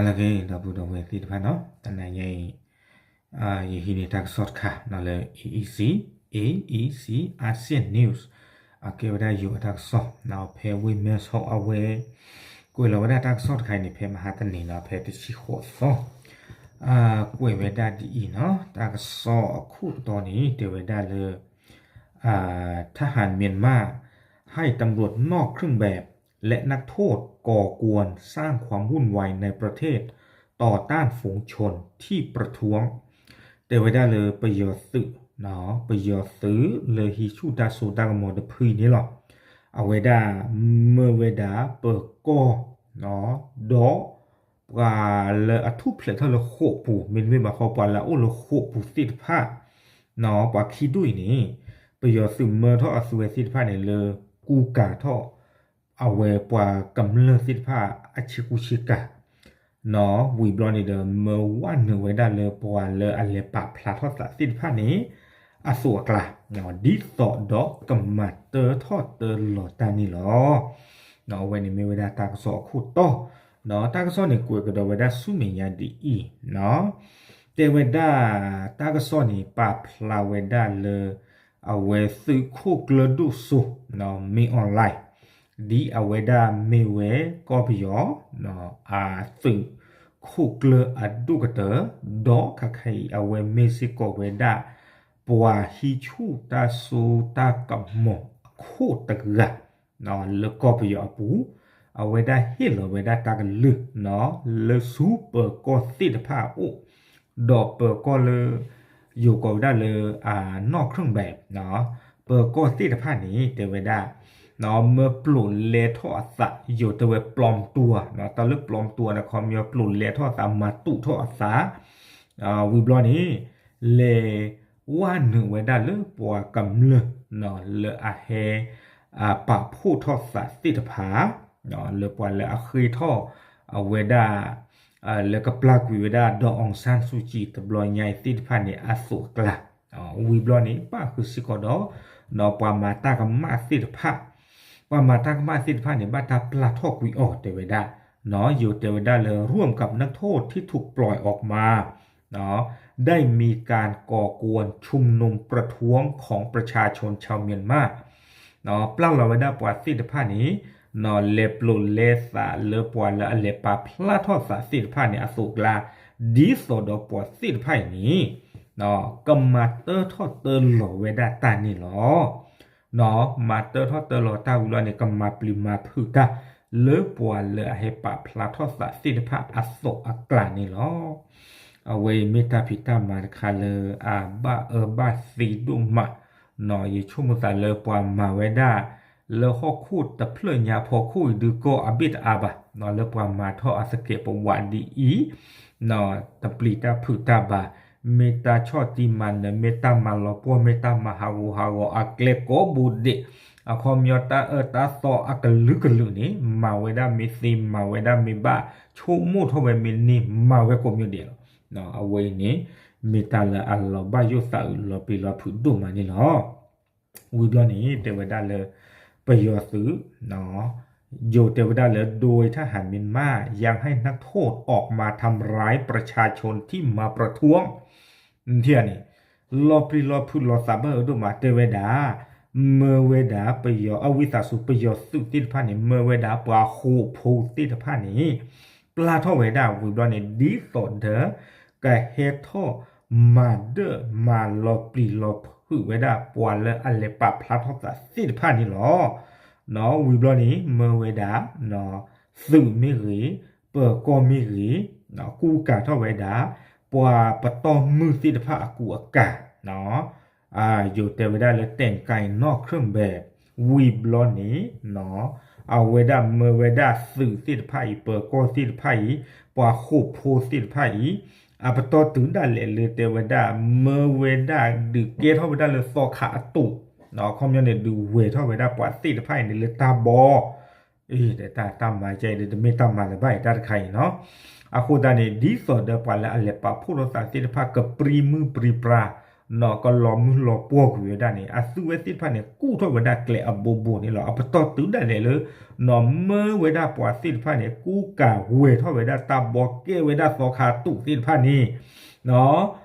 လၢအဂ့ၤ ဒီပုၢ်ဒီဝဲၢ်သ့ၣ်တဖၣ်နီၤ, တနံၤညါအံၤ ယဟံးန့ၢ်တၢ်ကစီၣ်တခါလၢ AEC, AEC Asian News အကဲဝဲဒၣ်ယိၤအတၢ်ကစီၣ်နီၤ, ဖဲဝ့ၢ်မဲဆီးအဝဲ ကွဲးလီၤဝဲဒၣ်တၢ်ကစီၣ်တခါအံၤန့ၣ် ဖဲမဟါတနံၤနီၤ, ဖဲတဆံဃိးသီ ကွဲးဝဲဒၣ်ဒ်အံၤနီၤ, တၢ်ကစီၣ်အခိၣ်တီန့ၣ် တဲဝဲဒၣ်လၢ ทหารเมียนมาให้ตำรวจนอกเครื่องแบบและนักโทษก่อกวนสร้างความวุ่นวายในประเทศต่อต้านฝูงชนที่ประท้วง တဲဝဲဒၣ်လၢပယီၤသုး, ပယီၤသုးလၢဟံးဆူၣ်တၢ်စိတၢ်ကမီၤတဖုန့ၣ်လီၤ. အဝဲဒၣ်မၢဝဲဒၣ်ပၢၤကီၢ် ဒီး ပှၤလၢအထူၣ်ဖျဲးထီၣ်လၢဃိာ်ပူၤ မ့တမ့ၢ်ဘၣ်ဃီ ပှၤလၢအအိၣ်လၢဃိာ်ပူၤသ့ၣ်တဖၣ် ပှၤခံဒူၣ်အံၤန့ၣ် ပယီၤသုးမၢထီၣ်အသုဝဲသ့ၣ်တဖၣ်န့ၣ်လၢ ကူကၤထီၣ် အဝဲပှၤကမျၢၢ်သ့ၣ်တဖၣ်အဆ့ကူဆ့ကၤ ဝံၤဘျီန့ၣ်ဒီး မၢဝဲနုာ်ဝဲဒၣ်လၢပှၤလၢအလဲၤပာ်ဖျါထီၣ်သးသ့ၣ်တဖၣ်န့ၣ် အသိးအကျါ ဒ်သိးဒီးကမၤတၢထီၣ်တၢလီၤတၢ်န့ၣ်လီၤ. အဝဲန့ၣ်မ့ၢ်ဝဲဒၣ်တၢ်ကစီၣ်အခိၣ်တီ, တၢ်ကစီၣ်န့ၣ်ကွဲးကဒီးဝဲဒၣ်ဆူမဲာ်ညါဒ်အံၤ, တဲဝဲဒၣ် တၢ်ကစီၣ်န့ၣ်ပာ်ဖျါဝဲဒၣ်လၢ အဝဲသုးခိၣ်ကျၢၢ်ဒိၣ်စိ မင်းအောင်လှိုင် ဒ်အဝဲဒၣ်မ့ၢ်ဝဲကီၢ်ပယီၤ အသုးခိၣ်ကျၢၢ်အဒိၣ်ကတၢၢ် ဒီးခဲခါအံၤအဝဲမ့ၢ်စ့ၢ်ကီးဝဲဒၣ် ပှၤဟံးဆူၣ်တၢ်စိတၢ်ကမီၤအခိၣ်တဂၤ လၢကီၢ်ပယီၤအပူၤ, အဝဲဒၣ်ဟ့ၣ်လီၤဝဲဒၣ်တၢ်ကလုၢ် လၢဆူပၢၤကီၢ်သ့ၣ်တဖၣ်အအိၣ်, ဒီးပၢၤကီၢ်လၢ ယိၤကိးဝဲဒၣ်လၢ နီၢ်ခရၢၣ်ဘဲး ပၢၤကီၢ်သ့ၣ်တဖၣ်န့ၣ် တဲဝဲဒၣ် မၢပျိးလဲထီၣ်အသး ယိၤတဲဝဲပျီမတူၤ, တၢ်လၢပျီမတူၤန့ၣ် ခီပညီပျိးလဲထီၣ်အသး မၤတူာ်ထီၣ်အသး ဝံၤဘျီန့ၣ် လဲၤဝဲနုာ်ဝဲဒၣ်လၢပှၤကမျၢၢ် လၢအဟဲ ပာ်ဖှိၣ်ထီၣ်သးသ့ၣ်တဖၣ် လၢပှၤလၢအဃ့ထီၣ်အဝဲဒၣ် လၢကပျၢ်ကွံာ်ဝဲဒၣ် ဒေါ်အောင်ဆန်းစုကြည် တဘျီညါအံၤသ့ၣ်တဖၣ်န့ၣ် အသိးအကျါ ဝံၤဘျီန့ၣ် ပၣ်ဃုာ်စ့ၢ်ကီးဒီး ပှၤမၤတၢ်ကမၣ်သ့ၣ်တဖၣ် ပှၤမၤတၢ်ကမၣ်သ့ၣ်တဖၣ်န့ၣ် ဘၣ်တၢ်ပျၢ်ထီၣ်ကွံာ်အီၤ တဲဝဲဒၣ် ယိၤတဲဝဲဒၣ်လၢ ร่วมกับนักโทษที่ถูกปล่อยออกมา ได้มีการก่อกวนชุมนุมประท้วงของประชาชนชาวเมียนมา ပျၢ်လီၤဝဲဒၣ်ပှၤသ့ၣ်တဖၣ်န့ၣ် လဲၤပျိးလဲသးလၢပှၤလၢအလဲၤပာ်ဖျါထီၣ်သးသ့ၣ်တဖၣ်န့ၣ် အသိးအကျါ ဒ်သိးဒီးပှၤသ့ၣ်တဖၣ်အံၤန့ၣ် ကမၤတၢထီၣ်တၢလီၤဝဲဒၣ်တၢ်န့ၣ်လီၤ. မၤတၢထီၣ်တၢလီၤတၢ်ဝံၤလီၤန့ၣ် ကမၤပျံၤမၤဖုးတၢ် လၢပှၤလၢအဟဲပာ်ဖျါထီၣ်သးသ့ၣ်တဖၣ်အသိးအကျါန့ၣ်လီၤ. အဝဲအံၤမ့ၢ်တၢ်ဖံးတၢ်မၤတခါလၢအဘၣ်အၢဘၣ်သီဒိၣ်မး, ယဆိကမိၣ်သးလၢပှၤမၤဝဲဒၣ် လၢဟီၣ်ခိၣ်တဖျၢၣ်ညါဖီခိၣ်အံၤဒုးကီၢ်အဘ့ၣ်တအါဘၣ်, လၢပှၤမၤထီၣ်အသကဲးပဝးဒ်အံၤ တပျံၤတၢ်ဖုးတၢ်ဘၣ်, မ့ၢ်တၢ်ဆီၣ်တံၢ်မၤနၢၤ မ့ၢ်တၢ်မၤလီၤပှီၢ် မ့ၢ်တၢ်မၤဟးဂူာ်ဟးဂီၤအကျဲကိးဘိဒဲး, အခီပညီတၢ်အၢတၢ်သီအကလုာ်ကလုာ်န့ၣ် မၤဝဲဒၣ်မ့ၢ်သ့မၤဝဲဒၣ်မ့ၢ်ဘၣ် ဆိကမိၣ်ထီၣ်ဝဲမ့ၢ်န့ၢ် မၤဝဲကိးမံၤဒဲးလီၤ. အဝဲအံၤန့ၣ် မ့ၢ်တၢ်လၢအလီၤဘၣ်ယိၣ်သးအုးလီၤပျံၤလီၤဖုးဒိၣ်မးန့ၣ်လီၤ. ဝံၤဘျီန့ၣ် တဲဝဲဒၣ်လၢ ပယီၤသုး ယိၤတဲဝဲဒၣ်လၢ โดยทหารเมียนมายังให้นักโทษออกมาทำร้ายประชาชนที่มาประท้วง န့ၣ် လီၤပျံၤလီၤဖုးလီၤသးဘၣ်အၢဒိၣ်မး တဲဝဲဒၣ် မၢဝဲဒၣ်ပယီၤအဝံသးစူၤ ပယီၤသုးသ့ၣ်တဖၣ်န့ၣ် မၢဝဲဒၣ်ပှၤဃိာ်ဖိသ့ၣ်တဖၣ်န့ၣ် ပျၢ်ထီၣ်ဝဲဒၣ်ဝံၤဘျီန့ၣ် ဒ်သိးဒီး ကဟဲထီၣ်မၤဒၢၣ်မၤလီၤပျံၤလီၤဖုးဝဲဒၣ်ပှၤလၢအလဲၤပာ်ဖျါထီၣ်သးသ့ၣ်တဖၣ်န့ၣ်လီၤ. ဝံၤဘျီန့ၣ် မၢဝဲဒၣ် သုးမ့ၢ်ဂ့ၤ, ပၢၤကီၢ်မ့ၢ်ဂ့ၤ, ကူကၤထီၣ်ဝဲဒၣ် ပှၤပတီၢ်မုၢ်သ့ၣ်တဖၣ်အကူအကၤ ယိၤတဲဝဲဒၣ်လၢ แต่งกายนอกเครื่องแบบ ဝံၤဘျီန့ၣ် အဝဲဒၣ်မၢဝဲဒၣ်သုးသ့ၣ်တဖၣ်အံၤ ပၢၤကီၢ်သ့ၣ်တဖၣ်အံၤ ပှၤဃိာ်ဖိသ့ၣ်တဖၣ်အံၤ အပတီၢ်တုၤဒၣ်လဲာ်လၢတဲဝဲဒၣ် မၢဝဲဒၣ်ဒုးကဲထီၣ်ဝဲဒၣ်လၢသီခါအတိာ် အခီပညီန့ၣ် ဒုးဝဲၤထီၣ်ဝဲဒၣ်ပှၤသ့ၣ်တဖၣ်အံၤန့ၣ်လၢတၢ်ဘီ အံၤ တၢ်မၤကဲအံၤ တမ့ၢ်တၢ်မၤလၢၤဘၣ်အံၤ တၢ်တခါအံၤနီၤ. အဃိသတးန့ၣ် ဒ်သိးဒီးပှၤလၢအလဲၤပာ်ဖှိၣ်ထီၣ်သးသ့ၣ်တဖၣ် ကပြံမုၢ်ပြံပြါ နီၢ်ကလီၤမုၢ်လီၤပှီၢ်ကွံာ်ဝဲဒၣ်န့ၣ် အသုဝဲသ့ၣ်တဖၣ်န့ၣ် ကူၣ်ထီၣ်ဝဲဒၣ်ကျဲအဘိဘိန့ၣ်လီၤ. အပတီၢ်တုၤဒၣ်လဲာ်လၢ နီၢ်မၢဝဲဒၣ်ပှၤသ့ၣ်တဖၣ်န့ၣ် ကူကၤဝဲၤထီၣ်ဝဲဒၣ်တၢ်ဘီ ကဲဝဲဒၣ်သီခါတူာ်သ့ၣ်တဖၣ်န့ၣ် နီၢ်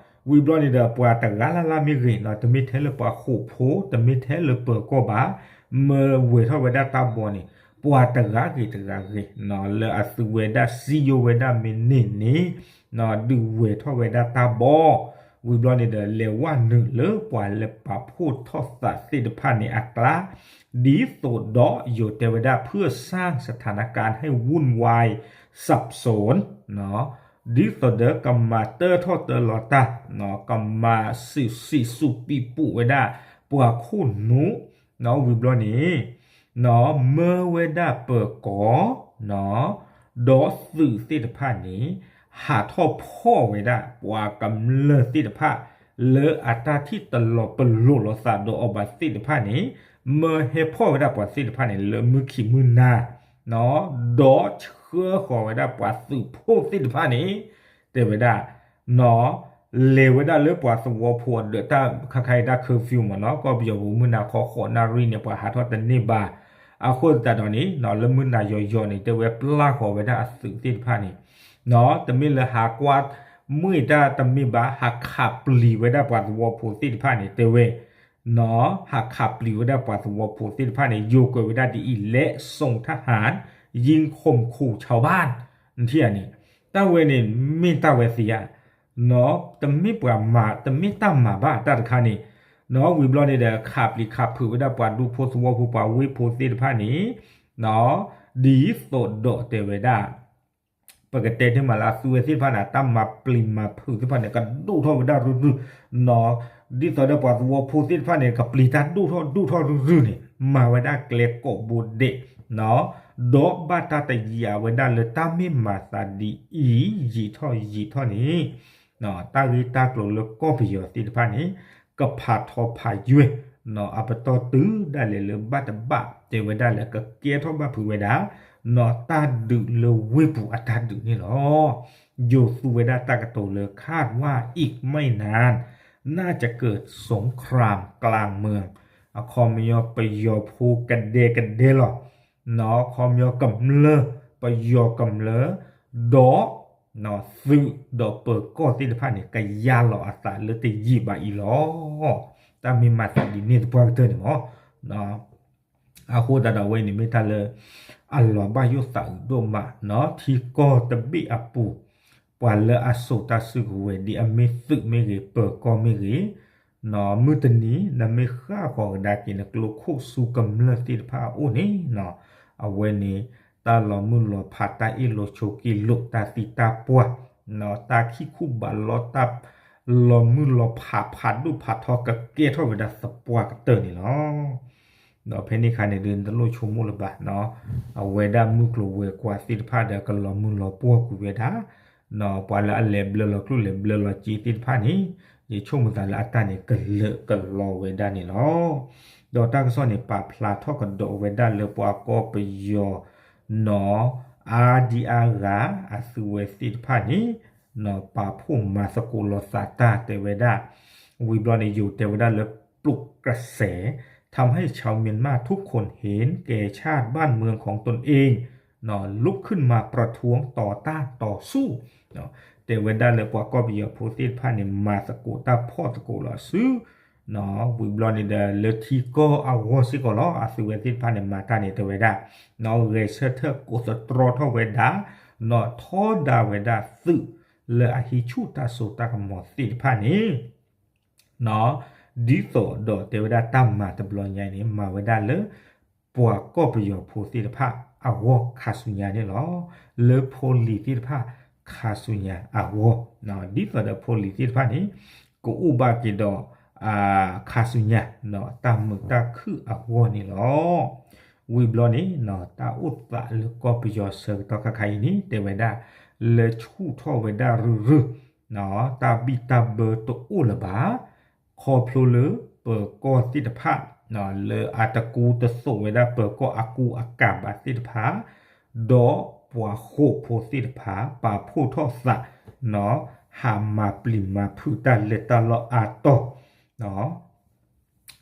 ဝံၤဘျီန့ၣ်ဒီး ပှၤတဂၤလၢ်လၢ်မ့ၢ်ဂ့ၤ နီၢ် တမ့ၢ်ထဲလၢပှၤဃိာ်ဖိ တမ့ၢ်ထဲလၢပၢၤကီၢ်ဘၣ် မၢဝဲၤထီၣ်ဝဲဒၣ်တၢ်ဘီန့ၣ် ပှၤတဂၤဂ့ၤတဂၤဂ့ၤ နီၢ် လၢအသုဝဲဒၣ်စံယိဝဲဒၣ်မ့ၢ်န့ၢ်န့ၣ် နီၢ် ဒုးဝဲၤထီၣ်ဝဲဒၣ်တၢ်ဘီ ဝံၤဘျီန့ၣ်ဒီး လဲၤဝဲနုာ်လၢပှၤလၢပာ်ဖှိၣ်ထီၣ်သးသ့ၣ်တဖၣ်န့ၣ်အကျါ ဒ်သိးဒီးယိၤတဲဝဲဒၣ် เพื่อสร้างสถานการณ์ให้วุ่นวายสับสน နီၢ် ဒ်သိးဒီးကမၤတၢထီၣ်တၢလီၤတၢ် နီၢ် ကမၤစံးစံးစူးပံးပူးဝဲဒၣ် ပှၤခိၣ်နူာ် နီၢ် ဝံၤဘျီန့ၣ် နီၢ် မၢဝဲဒၣ်ပၢၤကီၢ် နီၢ် ဒီးသုးသ့ၣ်တဖၣ်န့ၣ် ဟးထီၣ်ဖီၣ်ဝဲဒၣ် ပှၤကမျၢၢ်သ့ၣ်တဖၣ် လၢအတၢ်ထံၣ်တလီၤပလိာ်လိာ်သးဒီးအီၤဘၣ်သ့ၣ်တဖၣ်န့ၣ် မၢဟဲဖီၣ်ဝဲဒၣ်ပှၤသ့ၣ်တဖၣ်န့ၣ် လၢမုၢ်ခံမုၢ်နၤ နီၢ် ဒီးဆှၢဃီၤဝဲဒၣ်ပှၤသုးဖိသ့ၣ်တဖၣ်န့ၣ် တဲဝဲဒၣ် နီၢ် လဲၤဝဲဒၣ်လၢပှၤသဝီဖိအဒၢးတၢ်ခါခါအံၤတၢ် curfew မ့ၢ်နီၢ် ကီၢ်ပယီၤပူၤမုၢ်နၤခီဃိးနၣ်ရံၣ်န့ၣ် ပှၤဟးထီၣ်တန့ၢ်ဘၣ်. အဃိသတးဒီးန့ၣ် နီၢ် လၢမုၢ်နၤယီၤယီၤန့ၣ် တဲဝဲပျၢ်ဃီၤဝဲဒၣ်အသုးသ့ၣ်တဖၣ်န့ၣ် နီၢ် တမ့ၢ်လၢဟးကွၢ်မ့ၢ်တၢ်တမ့ၢ်ဘၣ် ဟးခးပျံၤဝဲဒၣ်ပှၤသဝီဖိသ့ၣ်တဖၣ်န့ၣ် တဲဝဲ နီၢ် ဟးခးပျံၤဝဲဒၣ်ပှၤသဝီဖိသ့ၣ်တဖၣ်န့ၣ် ယိၤကွဲးဝဲဒၣ်ဒ်အံၤ လက်စုံထဟန် ยิงข่มขู่ชาวบ้าน နထံၣ်ဧါန့ၣ် တၢ်ဝဲန့ၣ် မ့ၢ်တၢ်ဝဲသ့ဧါ နီၢ် တမ့ၢ်ပှၤမၤ တမ့ၢ်တၢ်မၤဘၣ်တၢ်တခါန့ၣ် နီၢ် ဝံၤဘျီန့ၣ်ဒီး ခးပျံၤခးဖုးဝဲဒၣ်ပှၤဒူဖိသဝီဖိပှၤဝ့ၢ်ဖိသ့ၣ်တဖၣ်န့ၣ် နီၢ် ဒ်သိးဒီးတဲဝဲဒၣ် ပကတဲတ့ၢ်မးလၢအသုဝဲသ့ၣ်တဖၣ်န့ၣ် တၢ်မၤပျံၤမၤဖုးသ့ၣ်တဖၣ်န့ၣ် ကဒိၣ်ထီၣ်ဝဲဒၣ်ရုၢ်ရုၢ် နီၢ် ဒ်သိးဒီးပှၤသဝီဖိသ့ၣ်တဖၣ်န့ၣ် ကပျံၤတၢ်ဒိၣ်ထီၣ်ဒိၣ်ထီၣ်ရုၢ်ရုၢ်န့ၣ် မၤဝဲဒၣ်ကျဲကိးဘိဒဲး နီၢ် ဒီးဘၣ်တၢ်တယံာ်ဝဲဒၣ်လၢတၢ်မ့ၢ်မၤသးဒ်အံၤ ယံာ်ထီၣ်ယံာ်ထီၣ်န့ၣ် နီၢ် တၢ်ဂ့ၢ်တၢ်ကျိၤလၢကီၢ်ပယီၤသ့ၣ်တဖၣ်န့ၣ် ကဖးထီဖးယွဲၢ် နီၢ် အပတီၢ်တုၤဒၣ်လဲာ်လၢဘၣ်တဘၣ် တဲဝဲဒၣ်လၢကကဲထီၣ်ဘၣ်ဖုးဝဲဒၣ် နီၢ် တၢ်ဒုးလၢဝ့ၢ်ပူၤအတၢ်ဒုးန့ၣ်လီၤ. ယိၤသူဝဲဒၣ်တၢ်ကတိၤလၢ คาดว่าอีกไม่นาน น่าจะเกิดสงครามกลางเมือง အခီပညီပယီၤဖိကဒဲကဒဲလီၤ နီၢ် အခီပညီကမျၢၢ် ပယီၤကမျၢၢ် ဒီး နီၢ် သုးဒီးပၢၤကီၢ်သ့ၣ်တဖၣ်န့ၣ် ကယါလီၤအသးလၢတယံာ်ဘၣ်အံၤလီၤ. တၢ်မ့ၢ်မၤသးဒ်န့ၣ်သပှၢ်ကတၢၢ်န့ၣ်မ့ၢ် အဃိသတးဒီးအဝဲန့ၣ်မ့ၢ်တၢ်လၢ အလီၤဘၣ်ယိၣ်သးအုးဒိၣ်မး နီၢ် ထံကီၢ်တဘ့ၣ်အပူၤ ပှၤလၢအစိာ်တၢ်စုကဝဲၤဒ်အမ့ၢ်သုးမ့ၢ်ဂ့ၤ ပၢၤကီၢ်မ့ၢ်ဂ့ၤ နီၢ် မုၢ်တနံၤ နမ့ၢ်ဃၣ်ဃီၤကဒါက့ၤနကျိခိၣ်ဆူကမျၢၢ်သ့ၣ်တဖၣ်အအိၣ်န့ၣ် နီၢ် အဝဲန့ၣ် တၢ်လီၤမုၢ်လီၤဖး တၢ်အ့ၣ်လိာ်ဆိးက့လိာ် တၢ်သံတၢ်ပှၢ် နီၢ် တၢ်ခံၣ်ခူၣ်ဘးလီ တၢ်လီၤမုၢ်လီၤဖး ဖးဒိၣ်ဖးထီ ကကဲထီၣ်ဝဲဒၣ်သပှၢ်ကတၢၢ်န့ၣ်လီၤ. ဒီးဖဲန့ၣ်အခါန့ၣ်ဒုး နတလိၣ်ဆိကမိၣ်လၢၤဘၣ် နီၢ် အဝဲဒၣ်မုၢ်ကျိၤဝဲၤကွာ်သ့ၣ်တဖၣ်ဒီး ကလီၤမုၢ်လီၤပှီၢ်ကွံာ်ဝဲဒၣ် နီၢ် ပှၤလၢအလဲၤဘျၢလီၤကျိၣ်လဲၤဘျၢလီၤစ့သ့ၣ်တဖၣ်န့ၣ် ယဆိကမိၣ်သးလၢအတၢ်န့ၣ် ကလၢာ်ကလီဝဲဒၣ်န့ၣ်လီၤ. ဒီးတၢ်ကစီၣ်န့ၣ် ပာ်ဖျါထီၣ်ကဒီးဝဲဒၣ်လၢပှၤကီၢ်ပယီၤ နီၢ် အါဒံအါဂၤ အသုဝဲသ့ၣ်တဖၣ်န့ၣ် နီၢ် ပာ်ဖှိၣ်မၤသကိးလိာ်သးတၢ်တဲဝဲဒၣ် ဝံၤဘျီန့ၣ် ယိၤတဲဝဲဒၣ်လၢ ปลุกกระแส ทำให้ชาวเมียนมาทุกคนเห็นแก่ชาติบ้านเมืองของตนเอง နီၢ် ลุกขึ้นมาประท้วงต่อต้านต่อสู้ နီၢ် တဲဝဲဒၣ်လၢပှၤကီၢ်ပယီၤဖိသ့ၣ်တဖၣ်န့ၣ် မၤသကိးတၢ်ဖီၣ်သကိးလီၤအစု နီၢ် ဝံၤဘျီန့ၣ်ဒီး လၢထံကီၢ်အဂီၢ်စ့ၢ်ကီးလီၤ အသုဝဲသ့ၣ်တဖၣ်န့ၣ် မၤတၢ်န့ၣ်တဲဝဲဒၣ် နီၢ် ဂဲၤဆၢထၢၣ်ကိးသတြီထီၣ်ဝဲဒၣ် နီၢ် ထီဒါဝဲဒၣ်သုးလၢအဟံးဆူၣ်တၢ်စိတၢ်ကမီၤသ့ၣ်တဖၣ်န့ၣ် နီၢ် ဒ်သိးဒီးတဲဝဲဒၣ်တၢ်မၤတဘျီညါအံၤန့ၣ် မၤဝဲဒၣ်လၢ ပှၤကီၢ်ပယီၤဖိသ့ၣ်တဖၣ်အဂီၢ်ခါဆူညါန့ၣ်လီၤ. လၢဖိလံၤသ့ၣ်တဖၣ်ခါဆူညါအဂီၢ် နီၢ် ဒ်သိးဒီးဖိလံၤသ့ၣ်တဖၣ်န့ၣ် ကအိၣ်ဘၣ်က့ၤဒီး ခါဆူညါ နီၢ် တၢ်မုာ်တၢ်ခုၣ်အဂီၢ်န့ၣ်လီၤ. ဝံၤဘျီန့ၣ် နီၢ် တၢ်အိၣ်သးလၢကီၢ်ပယီၤဆၢကတီၢ်ခါခါအံၤန့ၣ် တဲဝဲဒၣ် လၢဆူၣ်ထီၣ်ဝဲဒၣ်ရုၢ်ရုၢ် နီၢ် တၢ်ဘံၣ်တၢ်ဘၢတအိၣ်လၢၤဘၣ် ခီဖျိလၢပၢၤကီၢ်သ့ၣ်တဖၣ် နီၢ် လၢအတကူတသိးဝဲဒၣ်ပၢၤကီၢ်အကူအကၤဘၣ်သ့ၣ်တဖၣ် ဒီးပှၤဃိာ်ဖိသ့ၣ်တဖၣ် ပာ်ဖှိၣ်ထီၣ်သး နီၢ် ဟးမၤပျံၤမၤဖုးတၢ်လဲၤတၢ်လီၢ်အါတီၢ်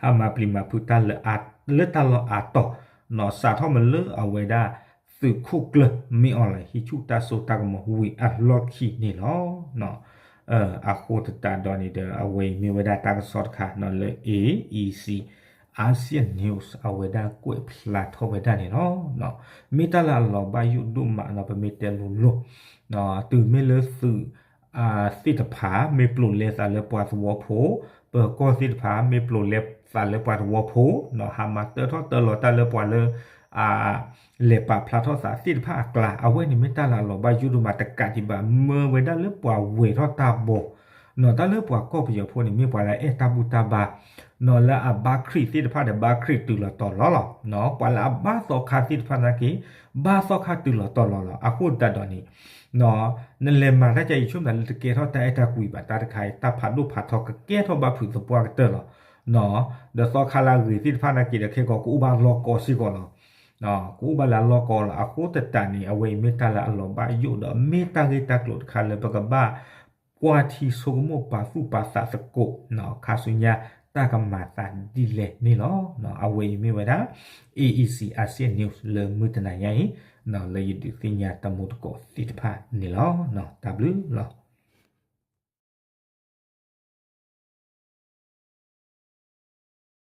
ဟးမၤပျံၤမၤဖုးတၢ်လၢတၢ်လီၢ်အါတီၢ်, စးထီၣ်မ့ၢ်လၢအဝဲဒၣ် သုးခိၣ်ကျၢၢ်မ့ၢ်အီၤလၢ ဟံးဆူၣ်တၢ်စိတၢ်ကမီၤဝံၤအလီၢ်ခံန့ၣ်လီၤ. အဃိသတးဒီးန့ၣ်ဒီး အဝဲအံၤမ့ၢ်ဝဲဒၣ်တၢ်ကစီၣ်တခါလၢ A E C Asia News အဝဲဒၣ်ကွဲးဖျါထီၣ်ဝဲဒၣ်န့ၣ်လီၤ. မ့ၢ်တၢ်လၢအလီၤဘၣ်ယိၣ်ဒိၣ်မးနီၤ ပမ့ၢ်တဲလိၤလိၤ တုၤမ့ၢ်လၢသုး သ့ၣ်တဖၣ် မ့ၢ်ပျိာ်လဲသးလၢပှၤသဝီဖိ, ပၢၤကီၢ်သ့ၣ်တဖၣ် မ့ၢ်ပျိာ်လဲသးလၢပှၤသဝီဖိ, ဟးမၤတၢထီၣ်တၢလီၤတၢ်လၢပှၤလၢ လဲၤပာ်ဖျါထီၣ်သးသ့ၣ်တဖၣ်အကျါ, အဝဲန့ၣ်မ့ၢ်တၢ်လၢအလီၤဘၣ်ယိၣ်ဒိၣ်မးတကးဒံးဘၣ် မၢဝဲဒၣ်လၢပှၤဝဲၤထီၣ်တၢ်ဘီ, တၢ်လၢပှၤကီၢ်ပယီၤဖိန့ၣ် မ့ၢ်ပှၤလၢအအဲၣ်တၢ်ဘူၣ်တၢ်ဘါ လၢအဘါခရံာ်သ့ၣ်တဖၣ်ဒီး ဘါခရံာ်တုၤလီၤတီၤလီၤလီၤ. ပှၤလၢအဘါသီခါသ့ၣ်တဖၣ်နာ်က့ ဘါသီခါတုၤလီၤတီၤလီၤလီၤ. အဃိသတးဒီးန့ၣ် နလဲၤမၤတၢ်ကါအံၤ ဆိကမိၣ်လၢတကဲထီၣ်တၢ်အဲၣ်တၢ်ကွံဘၣ်, တၢ်တခါအံၤ တၢ်ဖးဒိၣ်ဖးထီကကဲထီၣ်ဘၣ်ဖုးသပှၢ်ကတၢၢ်လီၤ. ဒီးသီခါလၢအဂ့ၤသ့ၣ်တဖၣ်နာ်က့ဒီး ခဲကိာ်ကအိၣ်ဘၣ်လီၢ်ကီစ့ၢ်ကီးလီၤ. ကအိၣ်ဘၣ်လၢအလီၢ်ကီလီၤ. အဃိသတးန့ၣ် အဝဲအံၤမ့ၢ်တၢ်လၢအလီၤဘၣ်ယိၣ်ဒီး မ့ၢ်တၢ်ဂ့ၢ်တၢ်ကျိၤတခါလၢပကဘၣ် ကွၢ်ထံဆိကမိၣ်ပာ်သူၣ်ပာ်သးသကိး ခါဆူညါ တၢ်ကမၤသးဒ်လဲၣ်န့ၣ်လီၤ. အဝဲအံၤမ့ၢ်ဝဲဒၣ် A E C Asia News လၢမုၢ်တနၤညါအံၤ လၢယဒုးသ့ၣ်ညါတမူတကိးသ့ၣ်တဖၣ်န့ၣ်လီၤ. တၢ်ဘျုးလီၤ.